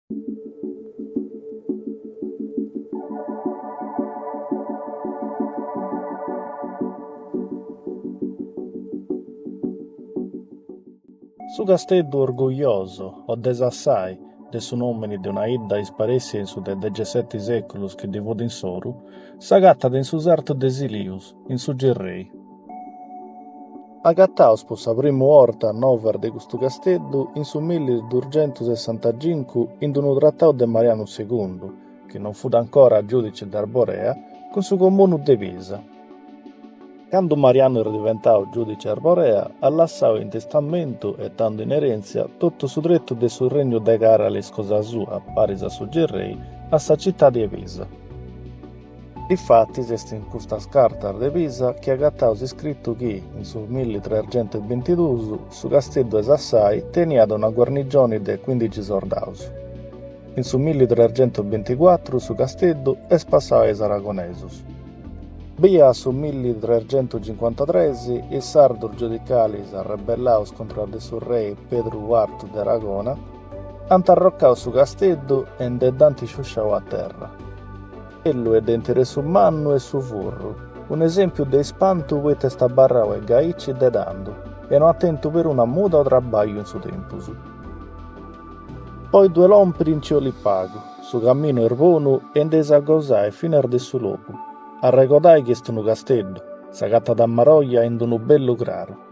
Su casteddu Orgoglioso, o de Sassai, de su nòmini de una 'idda isparèssia in su de dexesseti sèculos chi ddi fut in s'oru, s'agatat in su sartu de Silius, in su Gerrei. Agataus po sa primu 'orta novas de custu casteddu in su millidusgentussessantacincu in unu tratau de Marianu Segundu, chi non fut ancora giudice de Arborea, cun su comunu de Pisa. Candu Marianu est diventau giudice Arborea at lassau in testamentu e tando in erèntzia totu su tretu de su regnu de Càralis cosa sua, paris a su Gerrei, a sa citadi 'e Pisa. Difatis est in custas cartas de Pisa chi agataus iscritu chi, in su millitresgentusbintiduus, su casteddu 'e Sassai teniat una guarnigioni de cuindixi sordaus. In su millitresgentusbinticuatru su casteddu est passau a is aragonesus. Bia a su millitresgentuscincuantatres is sardos giudicalis arrebellaus contra de su rei Pedru Cuartu de Aragona ant arrocau su casteddu e nde dd'ant sciusciau a terra. Bellu e de interessu mannu est su furru, un'esèmpiu de ispantu poita est abarrau e gaici de tando e no at tentu peruna muda o traballu in su tempus. Po ddue lòmpiri nci 'olit pagu, su caminu est bonu e nd'eis a gosai finas de su logu. Arregodai chi est unu casteddu, s'agatat a marolla in unu bellu craru.